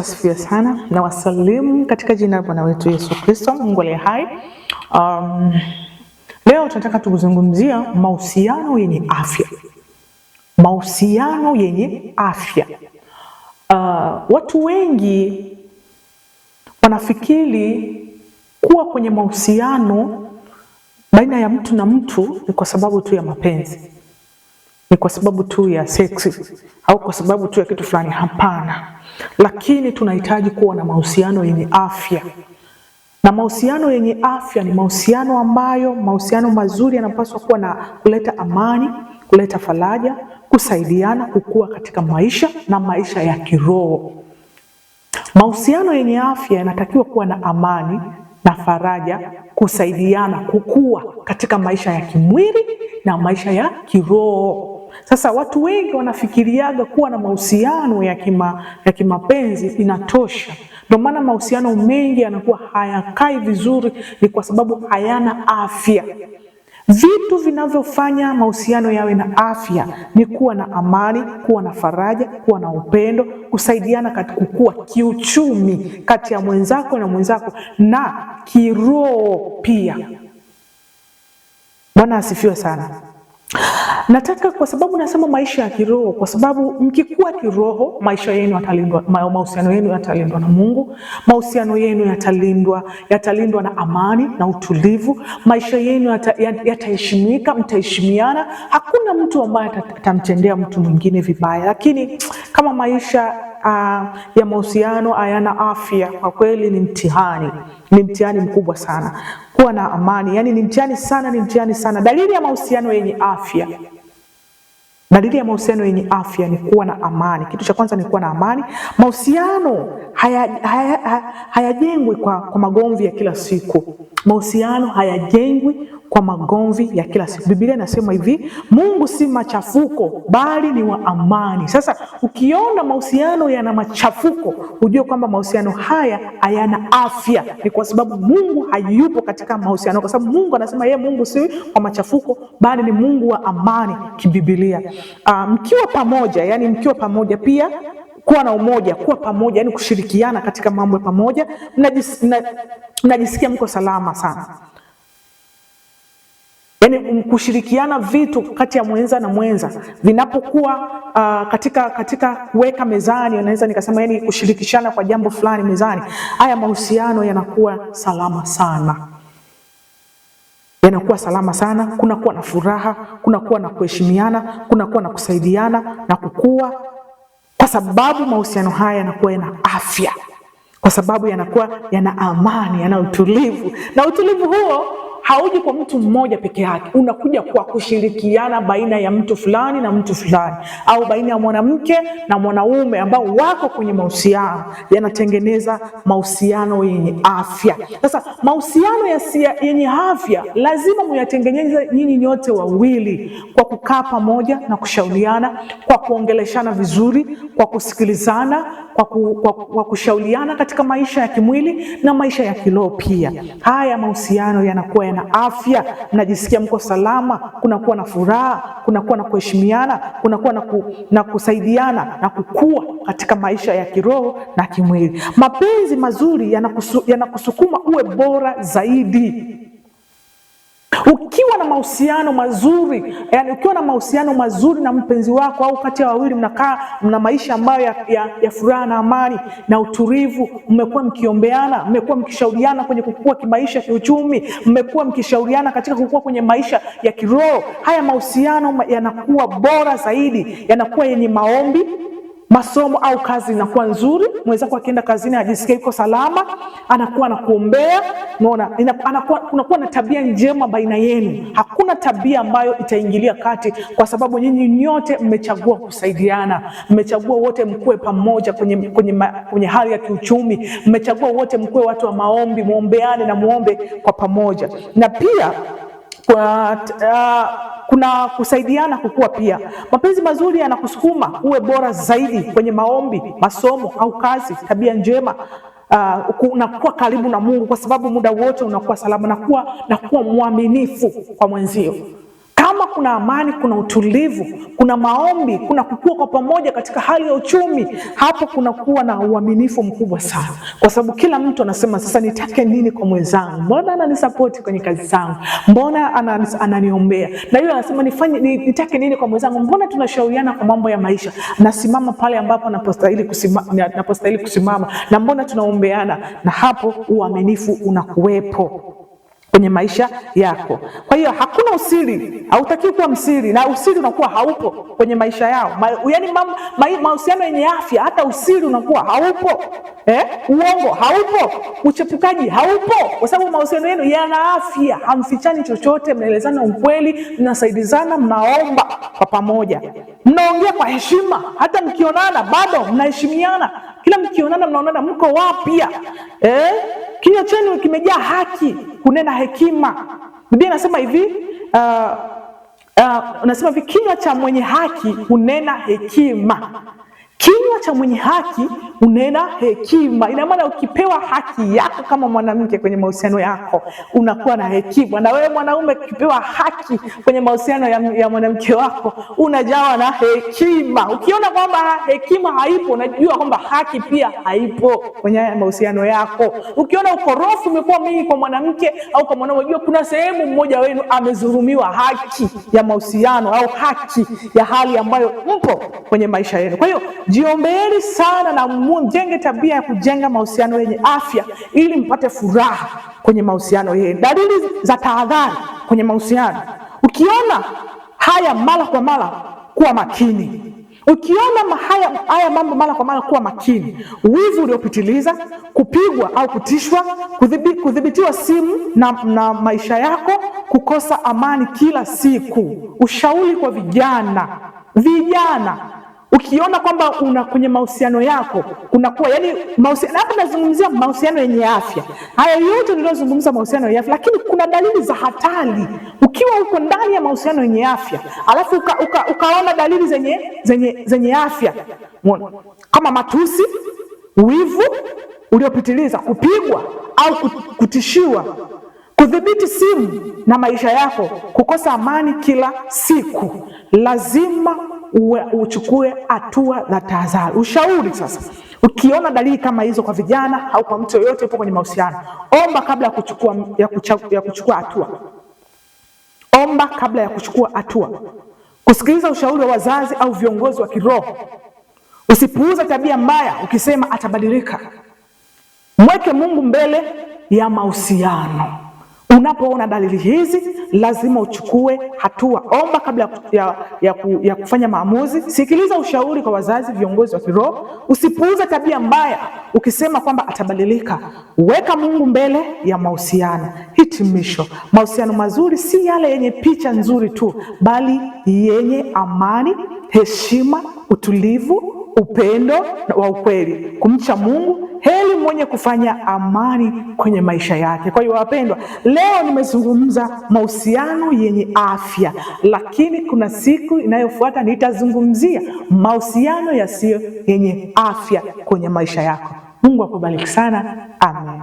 Asifiwe sana na wasalimu katika jina la Bwana wetu Yesu Kristo, Mungu aliye hai. Leo tunataka tukuzungumzia mahusiano yenye afya. Mahusiano yenye afya. Watu wengi wanafikiri kuwa kwenye mahusiano baina ya mtu na mtu ni kwa sababu tu ya mapenzi, ni kwa sababu tu ya seksi au kwa sababu tu ya kitu fulani. Hapana, lakini tunahitaji kuwa na mahusiano yenye afya, na mahusiano yenye afya ni mahusiano ambayo, mahusiano mazuri yanapaswa kuwa na kuleta amani, kuleta faraja, kusaidiana kukua katika maisha na maisha ya kiroho. Mahusiano yenye afya yanatakiwa kuwa na amani na faraja, kusaidiana kukua katika maisha ya kimwili na maisha ya kiroho. Sasa watu wengi wanafikiriaga kuwa na mahusiano ya kimapenzi inatosha. Ndio maana mahusiano mengi yanakuwa hayakai vizuri, ni kwa sababu hayana afya. Vitu vinavyofanya mahusiano yawe na afya ni kuwa na amani, kuwa na faraja, kuwa na upendo, kusaidiana katika kukua kiuchumi kati ya mwenzako na mwenzako na kiroho pia. Bwana asifiwe sana. Nataka kwa sababu nasema maisha ya kiroho, kwa sababu mkikuwa kiroho, maisha yenu yatalindwa, mahusiano yenu yatalindwa na Mungu, mahusiano yenu yatalindwa, yatalindwa na amani na utulivu, maisha yenu yataheshimika, mtaheshimiana. Hakuna mtu ambaye atamtendea mtu mwingine vibaya. Lakini kama maisha ya mahusiano hayana afya, kwa kweli ni mtihani, ni mtihani mkubwa sana. Kuwa na amani, yani ni mtihani sana, ni mtihani sana. Dalili ya mahusiano yenye afya Dalili ya mahusiano yenye afya ni kuwa na amani. Kitu cha kwanza ni kuwa na amani. Mahusiano hayajengwi haya, haya kwa magomvi ya kila siku. Mahusiano hayajengwi kwa magomvi ya kila siku. Biblia inasema hivi, Mungu si machafuko bali ni wa amani. Sasa ukiona mahusiano yana machafuko, ujue kwamba mahusiano haya hayana afya. Ni kwa sababu Mungu hayupo katika mahusiano, kwa sababu Mungu anasema yeye Mungu si wa machafuko bali ni Mungu wa amani kibibilia. Mkiwa pamoja, yani mkiwa pamoja pia kuwa na umoja, kuwa pamoja, yani kushirikiana katika mambo ya pamoja, mnajisikia mko salama sana. Yaani kushirikiana vitu kati ya mwenza na mwenza vinapokuwa katika kuweka mezani, naweza nikasema yani kushirikishana kwa jambo fulani mezani, haya mahusiano yanakuwa salama sana, yanakuwa salama sana. Kunakuwa na furaha, kunakuwa na kuheshimiana, kunakuwa na kusaidiana na kukua, kwa sababu mahusiano haya yanakuwa yana afya, kwa sababu yanakuwa yana amani, yana utulivu, na utulivu huo hauji kwa mtu mmoja peke yake, unakuja kwa kushirikiana baina ya mtu fulani na mtu fulani, au baina ya mwanamke na mwanaume ambao wako kwenye mahusiano, yanatengeneza mahusiano yenye afya. Sasa mahusiano yenye afya lazima muyatengeneze nyinyi nyote wawili, kwa kukaa pamoja na kushauriana, kwa kuongeleshana vizuri, kwa kusikilizana, kwa kushauriana katika maisha ya kimwili na maisha ya kiroho pia. Haya mahusiano yanakuwa yana afya, mnajisikia mko salama, kunakuwa na furaha, kunakuwa na kuheshimiana, kunakuwa na kusaidiana na kukua katika maisha ya kiroho na kimwili. Mapenzi mazuri yanakusukuma uwe bora zaidi. Ukiwa na mahusiano mazuri, yani ukiwa na mahusiano mazuri na mpenzi wako au kati ya wawili, mnakaa mna maisha ambayo ya furaha na amani na utulivu, mmekuwa mkiombeana, mmekuwa mkishauriana kwenye kukua kimaisha, kiuchumi, mmekuwa mkishauriana katika kukua kwenye maisha ya kiroho, haya mahusiano yanakuwa bora zaidi, yanakuwa yenye maombi, masomo au kazi inakuwa nzuri. Mwenzako akienda kazini ajisikia yuko salama, anakuwa anakuombea, unaona, anakuwa kunakuwa na tabia njema baina yenu. Hakuna tabia ambayo itaingilia kati, kwa sababu nyinyi nyote mmechagua kusaidiana, mmechagua wote mkuwe pamoja kwenye hali ya kiuchumi, mmechagua wote mkuwe watu wa maombi, muombeane na muombe kwa pamoja, na pia kuna kusaidiana kukua pia. Mapenzi mazuri yanakusukuma uwe bora zaidi kwenye maombi, masomo au kazi, tabia njema. Unakuwa karibu na Mungu kwa sababu muda wote unakuwa salama na kuwa mwaminifu kwa mwenzio. Kama kuna amani, kuna utulivu, kuna maombi, kuna kukua kwa pamoja katika hali ya uchumi, hapo kunakuwa na uaminifu mkubwa sana, kwa sababu kila mtu anasema sasa, nitake nini kwa mwenzangu? Mbona ananisapoti kwenye kazi zangu? Mbona ananiombea? Na yule anasema nifanye, nitake nini kwa mwenzangu? Mbona tunashauriana kwa mambo ya maisha? Nasimama pale ambapo napostahili kusimama, na mbona tunaombeana? Na hapo uaminifu unakuwepo kwenye maisha yako. Kwa hiyo hakuna usiri, hautakiwi kuwa msiri, na usiri unakuwa haupo kwenye maisha yao. Yaani mahusiano yenye afya, hata usiri unakuwa haupo, uongo haupo, uchepukaji haupo, kwa sababu mahusiano yenu yana afya, hamfichani chochote, mnaelezana ukweli, mnasaidizana, mnaomba kwa pamoja, mnaongea kwa heshima, hata mkionana bado mnaheshimiana, kila mkionana mnaonana mko wapya, Kinywa chenu kimejaa haki, kunena hekima. Biblia inasema hivi, unasema hivi, kinywa cha mwenye haki hunena hekima. Kinywa cha mwenye haki hunena hekima. Ina maana ukipewa haki yako kama mwanamke kwenye mahusiano yako unakuwa na hekima, na wewe mwanaume ukipewa haki kwenye mahusiano ya mwanamke wako unajawa na hekima. Ukiona kwamba hekima haipo, unajua kwamba haki pia haipo kwenye mahusiano yako. Ukiona ukorofi umekuwa mingi kwa mwanamke au kwa mwanaume, unajua kuna sehemu mmoja wenu amedhulumiwa haki ya mahusiano au haki ya hali ambayo mpo kwenye maisha yenu. Kwa hiyo jiombeeni sana na mjenge tabia ya kujenga mahusiano yenye afya ili mpate furaha kwenye mahusiano yenu. Dalili za tahadhari kwenye mahusiano: ukiona haya mara kwa mara, kuwa makini. Ukiona haya mambo mara kwa mara, kuwa makini. Wivu uliopitiliza, kupigwa au kutishwa, kudhibitiwa simu na maisha yako, kukosa amani kila siku. Ushauri kwa vijana, vijana ukiona kwamba una kwenye mahusiano yako kunakuwa, yani mahusiano hapa nazungumzia mahusiano yenye afya. Haya yote niliyozungumza mahusiano yenye afya, lakini kuna dalili za hatari ukiwa uko ndani ya mahusiano yenye afya alafu ukaona dalili zenye afya kama matusi, wivu uliopitiliza, kupigwa au kutishiwa, kudhibiti simu na maisha yako, kukosa amani kila siku, lazima uchukue hatua za tahadhari. Ushauri sasa, ukiona dalili kama hizo kwa vijana au kwa mtu yoyote yupo kwenye mahusiano, omba kabla ya kuchukua hatua. Omba kabla ya kuchukua hatua, kusikiliza ushauri wa wazazi au viongozi wa kiroho. Usipuuze tabia mbaya ukisema atabadilika. Mweke Mungu mbele ya mahusiano. Unapoona dalili hizi lazima uchukue hatua. Omba kabla ya kufanya maamuzi. Sikiliza ushauri kwa wazazi, viongozi wa kiroho. Usipuuze tabia mbaya ukisema kwamba atabadilika. Weka Mungu mbele ya mahusiano. Hitimisho: mahusiano mazuri si yale yenye picha nzuri tu, bali yenye amani, heshima, utulivu, upendo wa ukweli, kumcha Mungu. Heri mwenye kufanya amani kwenye maisha yake. Kwa hiyo wapendwa, leo nimezungumza mahusiano yenye afya, lakini kuna siku inayofuata nitazungumzia mahusiano yasiyo yenye afya kwenye maisha yako. Mungu akubariki sana. Amen.